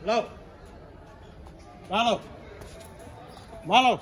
Hello. Malo. Malo.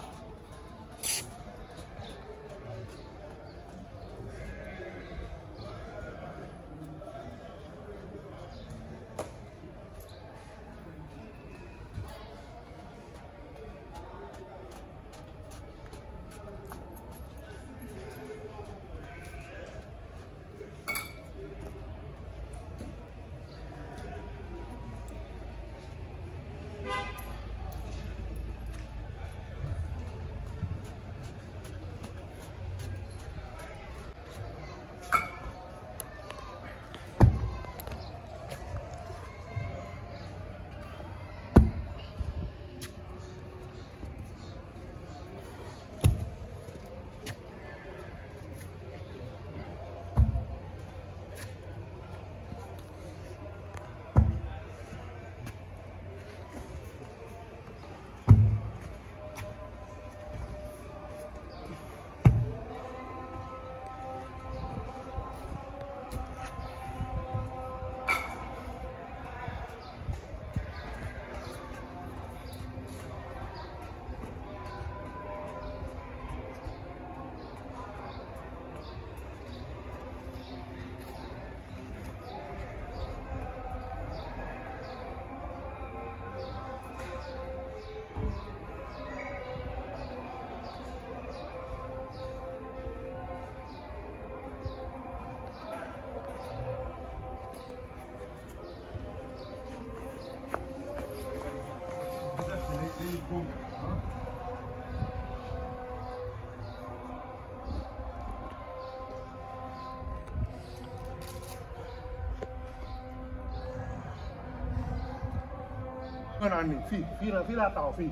naan nii fii laa taxaw fii.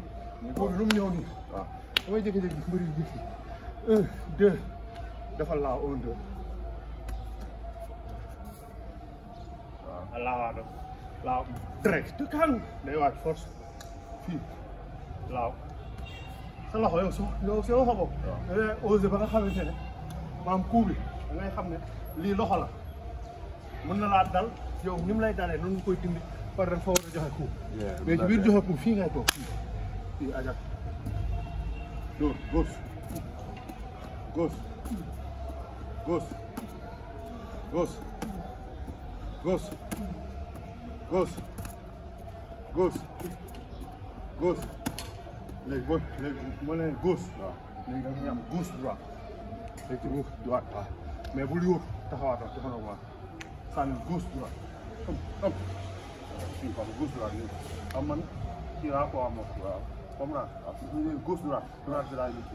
boobu lu mu ñëw nii. waaw damay jékki-jékki mbëri yi fii 1 2 dafa laaw 1 2. waaw laawaat laaw direct kan day waat force fii laaw sa loxo yow sa loxo bopp. waaw da ngay osé ba nga xamante ne maam coup bi da ngay xam ne lii loxo la mën na laa dal yow ni mu lay dalee noonu nga koy dindi. par dafa war a joxe coup mais ci biir joxe coup fii ngay toog fii ajak dóor gauche gauche gauche gauche gauche gauche gauche gauche léegi boo léegi moo leen gauche waaw léegi da ngay am gauche droite léegi ci droite waaw mais bul yóotu taxawaatal dafa na waa sànni gauche droite am fii xam gauche droite léegi am man kii laa ko am waaw comme naa gauche droite droite bi laay yëpp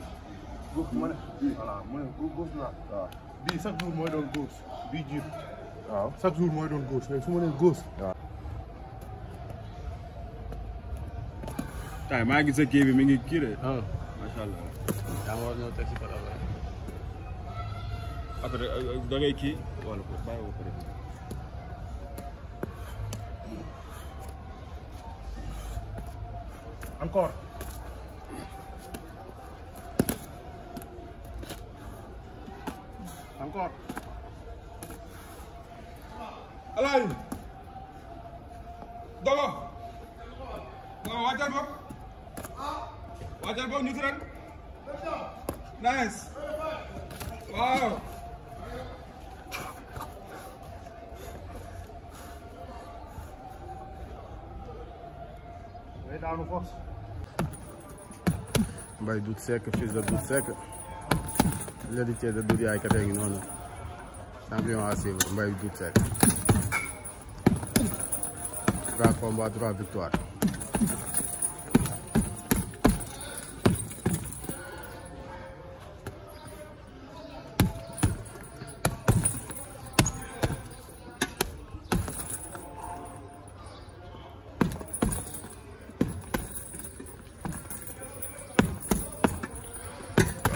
gauche ma ne voilà mu ne gauche droite waaw bii chaque jour mooy doon gauche bii jiitu waaw chaque jour mooy doon gauche mais su ma nee gauche waaw tay maa ngi gis kii bi mi ngi kii de macha allah yaa ngi war ñëw teg si côté après da ngay kii wala bàyyi woo ko rek encore encore alay dogo dogo waajal bopp ñu ci ren nice waaw day daanu force Mbaye Doudou Seck fils de Doudou Seck l'héritier de Doudou yaay katay ngi noonu champion à suivre Mbaye Doudou Seck 3 combats 3 victoires.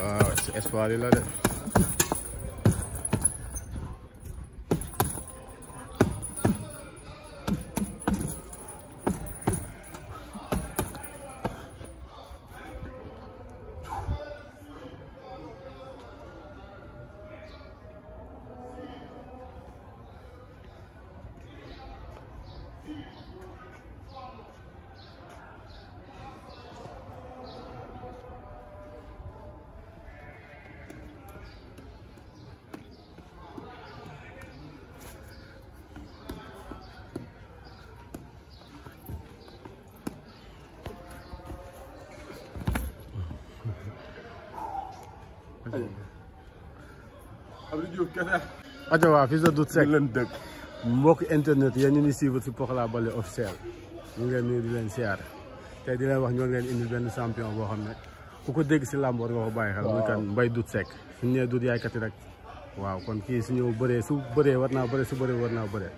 waaw ci espoir yi la de aca waa fils de Doudou Seck mbokk internet yéen ñu ngi suivre si Pokola Balde officiel ñu ngi leen nuyu di leen siyaar tey di leen wax ñoo ngi leen indi benn champion boo xam ne ku ko dégg si làmb war nga ko bàyyi xel muy kan Mbaye Doudou Seck suñu nee Doudou yaay kati rek waaw kon kii su ñëw bëree su bëree war naa bëree su bëree war naa bëree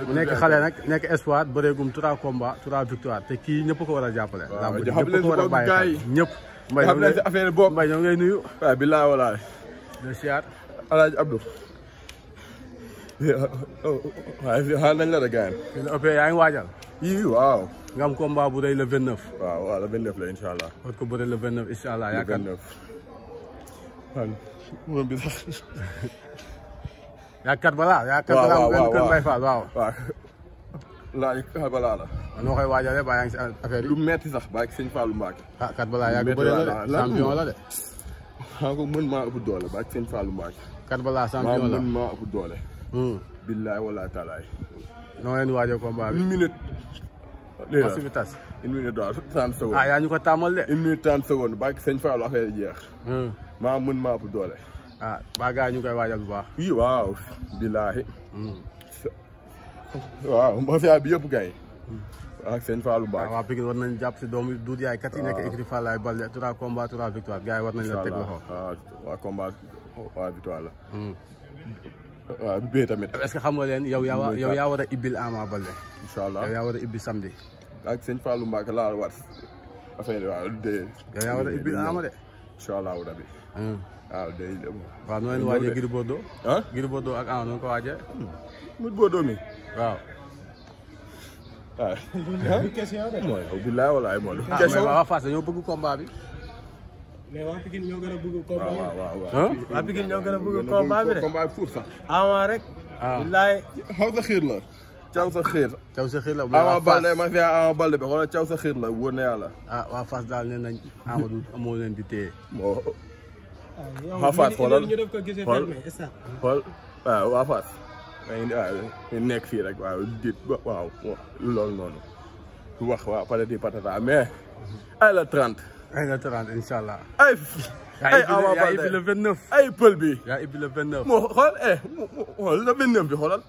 mu nekk xale nag nekk espoir bëree gum 3 combats 3 victoire te kii ñëpp ko war a jàppale làmb ñëpp ko war a bàyyi xel ñëpp Mbaye ñoo ngay nuyu waaw billaay walaay de siyaar Alaaji Abdou waaye fii xaar nañ la de gars yi la ëppee yaa ngi waajal yii waaw nga am combat bu rëy le 29 waaw le 29 la incha allah war ko bëre le 29 incha allah yaakaar moom bi sax yaa karbala mu gën kër Mbaye Fall waaw laaj karbala la noo koy waajalee ba yaa ngi si affaire yi lu metti sax ba ak sëñ Fallou Mbacke karbala yaa ngi bëre la de champion la de xaa ko mën maa ëpp doole ba ak sëñ Fallou Mbacke karbala champion la mën maa ëpp doole billaay walaay taalaay noo leen waajee combat bi 1 minute pasivitas 1 minute waaw 30 secondes yaa ñu ko tàmmal de 1 minute 30 secondes ba ak sëñ Fallou affaire jeex maa mën maa ëpp doole ba gars ñu koy waajal bu baax oui waaw billaahi waaw mafia bi yëpp gay ak sëñ Fallou Mbacke waa Pikine war nañ jàpp si doomu Doudou yaay kat yi nekk écrit Fallaye Balde 3 combats 3 victoire gars yi war nañ la teg loxo waa combat waa victoire la waaw bee tamit est-ce que xam nga leen yow yaa war a ibbil Ama Balde incha allah yow yaa war a ibbi samedi ak sëñ Fallou Mbacke laa war affaire waaw de yow yaa war a ibbil Ama de incha allah rabi waaw day waaw noo leen waajee Gris Bordeaux Gris Bordeaux ak Ama noo ko waajee Gris Bordeaux mi waaw question de mooy billaay walaay mooy question waa Fass dañoo bëgg combat bi mais waa Pikine ñoo gën a bëgg combat bi waaw waa Pikine ñoo gën a bëgg combat bi de combat pour sax Ama rek billaay xaw sa xiir la caw sa xiir la Ama Balde ma fi Ama Balde bi xoolal caw sa xiir la wóor na yàlla waa Fass daal nee nañ Amadou amoo leen di téye waa Fass xoolal ñu def ko gisee fermé xool waaw waa Fass ñu nekk fii rek waaw dit waaw loolu noonu wax waaw patati patata mais ay la 30 incha allah ay Ama Balde yaa ibbi le 29 ay pël bi yaa ibbi le 29 moo xool xool le 29 bi xoolal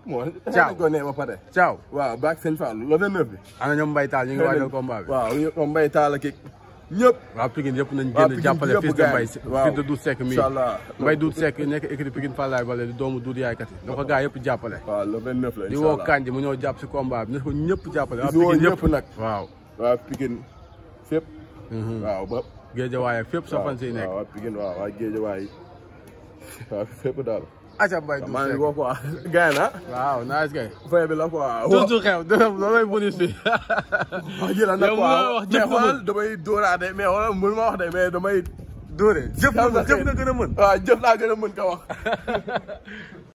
moo Ciao ko nee ba pare ciao waaw baak sëñ Fallou le 29 bi ana ñoom Mbaye Tall ñu ngi waajal combat bi waaw ñoom Mbaye Tall ak ñëpp waaw Pikine yëpp nañ génn jàppale fils de Mbaye fils de Doudou Seck mi Mbaye Doudou Seck nekk écrit Pikine Fallaye Balde di doomu Doudou yaay kat yi da ko gaa yëpp jàppale waaw le 29 la di woo Kanji mu ñëw jàpp si combat bi ne ko ñëpp jàppale waaw Pikine ñëpp nag waaw Pikine fépp waaw ba Géejawaay ak fépp sa fan si nekk waaw Pikine waaw Géejawaay waaw fépp daal aca Mbaye Doudou maa ngi Seck ko quoi gars na waaw nice kay fay bi la quoi toujours xew loolay bonus bi wax jëla nag quoi mais xoolal damay dóoraade mais xoolal mënu ma wax de mais damay dóore jëf nga gën a mën waaw jëf laa gën a mën ka wax